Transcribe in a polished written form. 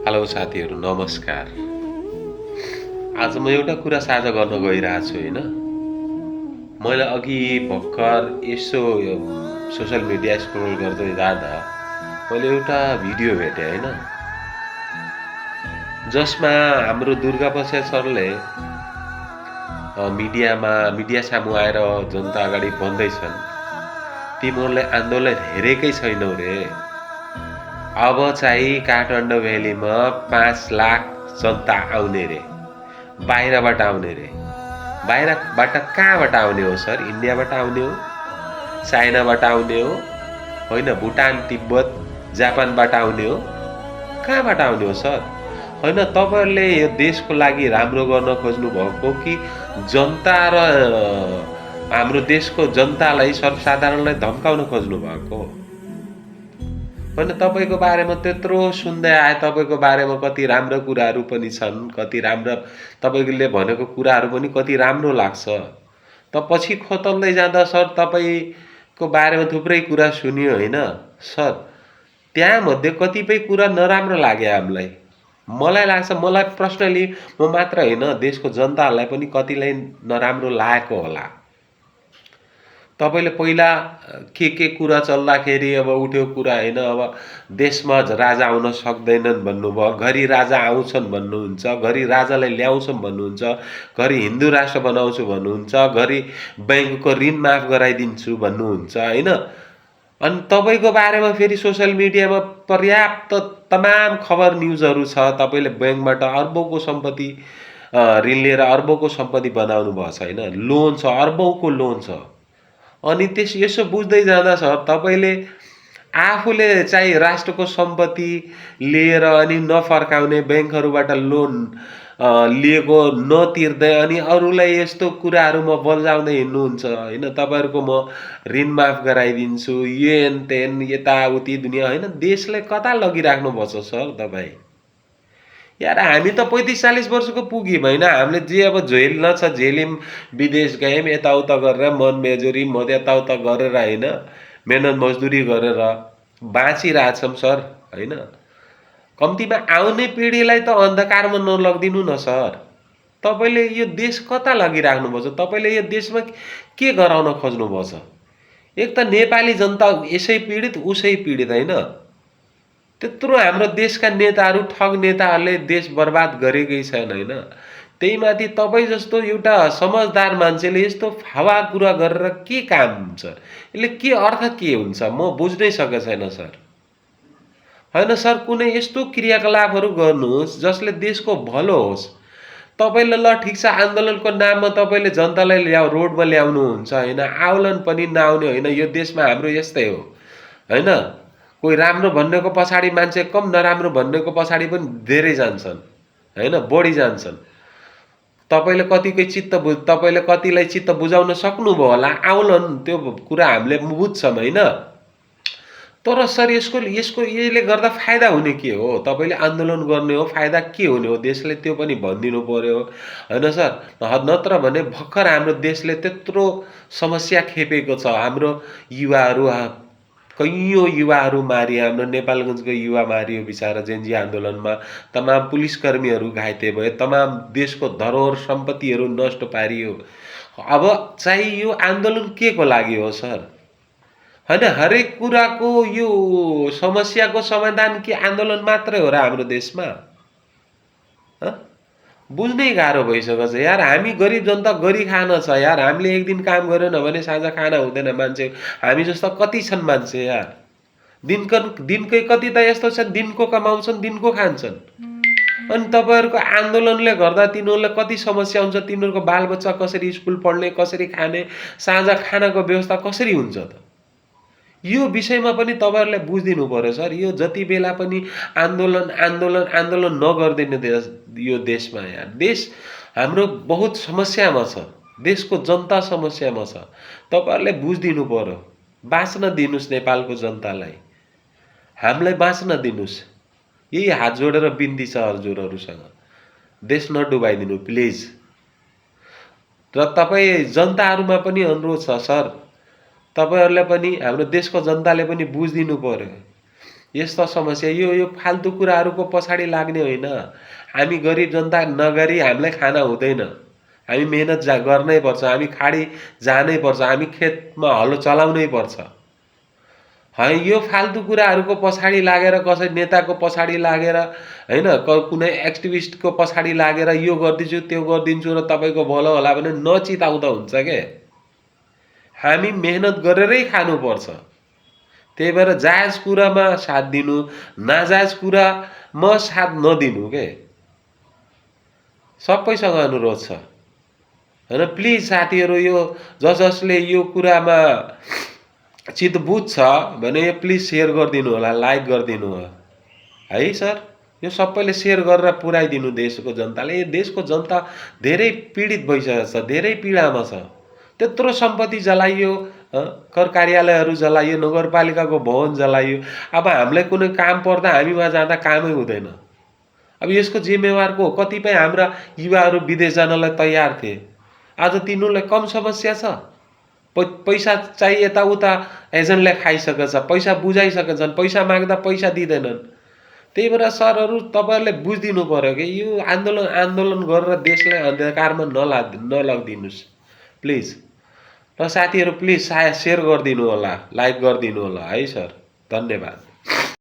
Hello साथीहरू नमस्कार। आज म एउटा कुरा साझा गर्न गइरहेको छु होइन। मैले अघि भर्खर यसो सोसल मिडिया स्क्रोल गर्दै जाँदा मैले एउटा भिडियो भेटेँ होइन, जसमा हाम्रो दुर्गा बस्याल सरले मिडिया सामु आएर जनता अगाडि भन्दैछन्, तिमीहरूले आन्दोलन हेरेकै छैनौ रे। अब चाहिँ काठमाडौँ भ्यालीमा 5 लाख जनता आउने रे, बाहिरबाट आउने रे। बाहिरबाट कहाँबाट आउने हो सर? इन्डियाबाट आउने हो, चाइनाबाट आउने हो, होइन भुटान तिब्बत जापानबाट आउने हो, कहाँबाट आउने हो सर? होइन, तपाईँहरूले यो देशको लागि राम्रो गर्न खोज्नु भएको कि जनता र हाम्रो देशको जनतालाई सर्वसाधारणलाई धम्काउन खोज्नु भएको? होइन, तपाईँको बारेमा त्यत्रो सुन्दै आए, तपाईँको बारेमा कति राम्रो कुराहरू पनि छन्, कति राम्रो तपाईँले भनेको कुराहरू पनि कति राम्रो लाग्छ। त पछि खोतल्दै जाँदा सर तपाईँको बारेमा थुप्रै कुरा सुनियो होइन सर, त्यहाँमध्ये कतिपय कुरा नराम्रो लाग्यो हामीलाई। मलाई लाग्छ, मलाई पर्सनली, म मात्र होइन देशको जनताहरूलाई पनि कतिलाई नराम्रो लागेको होला। तपाईँले पहिला के कुरा चल्दाखेरि अब उठ्यो कुरा होइन, अब देशमा राजा आउन सक्दैनन् भन्नुभयो, घरि राजा आउँछन् भन्नुहुन्छ, घरि राजालाई ल्याउँछौँ भन्नुहुन्छ, घरि हिन्दू राष्ट्र बनाउँछु भन्नुहुन्छ, घरि ब्याङ्कको ऋण माफ गराइदिन्छु भन्नुहुन्छ होइन। अनि तपाईँको बारेमा फेरि सोसियल मिडियामा पर्याप्त तमाम खबर न्युजहरू छ। तपाईँले ब्याङ्कबाट अर्बौँको सम्पत्ति ऋण लिएर अर्बौँको सम्पत्ति बनाउनु भएको छ होइन, लोन छ, अर्बौँको लोन छ। अनि यसो बुझ्दै जाँदा सर, तपाईँले आफूले चाहिँ राष्ट्रको सम्पत्ति लिएर अनि नफर्काउने, ब्याङ्कहरूबाट लोन लिएको नतिर्दै अनि अरूलाई यस्तो कुराहरूमा बल्झाउँदै हिँड्नुहुन्छ होइन। तपाईँहरूको म ऋण माफ गराइदिन्छु, येन तेन यताउति दुनियाँ होइन। देशलाई कता लगिराख्नु पर्छ सर तपाईँ? यार, हामी त 35-40 वर्षको पुग्यौँ होइन। हामीले जे अब झेल्न छ झेल्यौँ, विदेश गयौँ, यताउता गरेर मन मेजोरी म यताउता गरेर होइन, मेहनत मजदुरी गरेर बाँचिरहेछौँ सर होइन। कम्तीमा आउने पिँढीलाई त अन्धकारमा नलगिदिनु न सर। तपाईँले यो देश कता लगिराख्नुपर्छ? तपाईँले यो देशमा के गराउन खोज्नुपर्छ? एक त नेपाली जनता यसै पीडित उसै पीडित होइन। त्यत्रो हाम्रो देशका नेताहरू, ठग नेताहरूले देश बर्बाद गरेकै छन् होइन। त्यही माथि तपाईँ जस्तो एउटा समझदार मान्छेले यस्तो हावा कुरा गरेर के काम हुन्छ? यसले के अर्थ के हुन्छ? म बुझ्नै सकेको छैन सर। होइन सर, कुनै यस्तो क्रियाकलापहरू गर्नुहोस् जसले देशको भलो होस्। तपाईँले ल ठिक छ, आन्दोलनको नाममा तपाईँले जनतालाई रोडमा ल्याउनुहुन्छ होइन, आउलन पनि नआउने होइन। यो देशमा हाम्रो यस्तै हो होइन। कोही राम्रो भन्नेको पछाडि मान्छे कम, नराम्रो भन्नेको पछाडि पनि धेरै जान्छन् होइन, बढी जान्छन्। तपाईँले तपाईँले कतिलाई चित्त बुझाउन सक्नुभयो होला, आउलन, त्यो कुरा हामीले बुझ्छौँ होइन। तर सर, यसले गर्दा फाइदा हुने के हो? तपाईँले आन्दोलन गर्ने हो, फाइदा के हुने हो देशले, त्यो पनि भनिदिनु पर्यो होइन सर। नत्र भने भर्खर हाम्रो देशले त्यत्रो समस्या खेपेको छ। हाम्रो युवाहरू, कैयौँ युवाहरू मारियो, हाम्रो नेपालगञ्जको युवा मारियो बिचारा जेनजी आन्दोलनमा। तमाम पुलिसकर्मीहरू घाइते भए, तमाम देशको धरोहर सम्पत्तिहरू नष्ट पारियो। अब चाहिँ यो आन्दोलन के को लागि हो सर? होइन, हरेक कुराको यो समस्याको समाधान के आन्दोलन मात्रै हो र हाम्रो देशमा? बुझ्नै गाह्रो भइसकेको छ यार। हामी गरिब जनता गरी खान छ यार। हामीले एक दिन काम गरेन भने साँझ खाना हुँदैन मान्छे। हामी जस्ता कति छन् मान्छे यार? दिनकै कति त यस्तो छन्, दिनको कमाउँछन्, दिनको खान्छन्। अनि तपाईँहरूको आन्दोलनले गर्दा तिनीहरूलाई कति समस्या हुन्छ, तिनीहरूको बालबच्चा कसरी स्कुल पढ्ने, कसरी खाने, साँझ खानाको व्यवस्था कसरी हुन्छ त? यो विषयमा पनि तपाईँहरूले बुझिदिनु पर्यो सर। यो जति बेला पनि आन्दोलन आन्दोलन आन्दोलन नगरिदिने यो देशमा यार, देश हाम्रो बहुत समस्यामा छ, देशको जनता समस्यामा छ। तपाईँहरूले बुझिदिनु पर्यो। बाँच्न दिनुहोस् नेपालको जनतालाई, हामीलाई बाँच्न दिनुहोस्। यही हात जोडेर बिन्ती छ हजुरहरूसँग, देश नडुबाइदिनु प्लिज। र तपाईँ जनताहरूमा पनि अनुरोध छ सर, तपाईँहरूले पनि, हाम्रो देशको जनताले पनि बुझिदिनु पर्यो। यस्ता समस्या यो फाल्तु कुराहरूको पछाडि लाग्ने होइन। हामी गरिब जनता नगरी हामीलाई खाना हुँदैन। हामी मेहनत गर्नै पर्छ, हामी खाडी जानै पर्छ, हामी खेतमा हलो चलाउनै पर्छ। यो फाल्तु कुराहरूको पछाडि लागेर कसै नेताको पछाडि लागेर होइन कुनै एक्टिभिस्टको पछाडि लागेर यो गरिदिन्छु त्यो गरिदिन्छु र तपाईँको भलो होला भने नचिताउँदा हुन्छ के। हामी मेहनत गरेरै खानुपर्छ। त्यही भएर जायज कुरामा साथ दिनु, नाजायज कुरामा साथ नदिनु के। सबैसँग अनुरोध छ होइन। प्लिज साथीहरू, यो जसले यो कुरामा चित्त बुझ्छ भने प्लिज सेयर गरिदिनु होला, लाइक गरिदिनु होला है सर। यो सबैले सेयर गरेर पुर्याइदिनु देशको जनताले। देशको जनता धेरै पीडित भइसकेको छ, धेरै पीडामा छ। त्यत्रो सम्पत्ति जलाइयो, कर कार्यालयहरू जलाइयो, नगरपालिकाको भवन जलाइयो। अब हामीलाई कुनै काम पर्दा हामी वहाँ जाँदा कामै हुँदैन। अब यसको जिम्मेवार को? कतिपय हाम्रा युवाहरू विदेश जानलाई तयार थिए। आज तिनीहरूलाई कम समस्या छ। पैसा चाहिँ यताउता एजेन्टले खाइसकेको छ, पैसा बुझाइसकेका छन्, पैसा माग्दा पैसा दिँदैनन्। त्यही भएर सरहरू तपाईँहरूले बुझिदिनु पर्यो कि यो आन्दोलन गरेर देशलाई अन्धकारमा नलगिदिनुहोस् प्लिज। र साथीहरू प्लिज सेयर गरिदिनु होला, लाइक गरिदिनु होला है सर। धन्यवाद।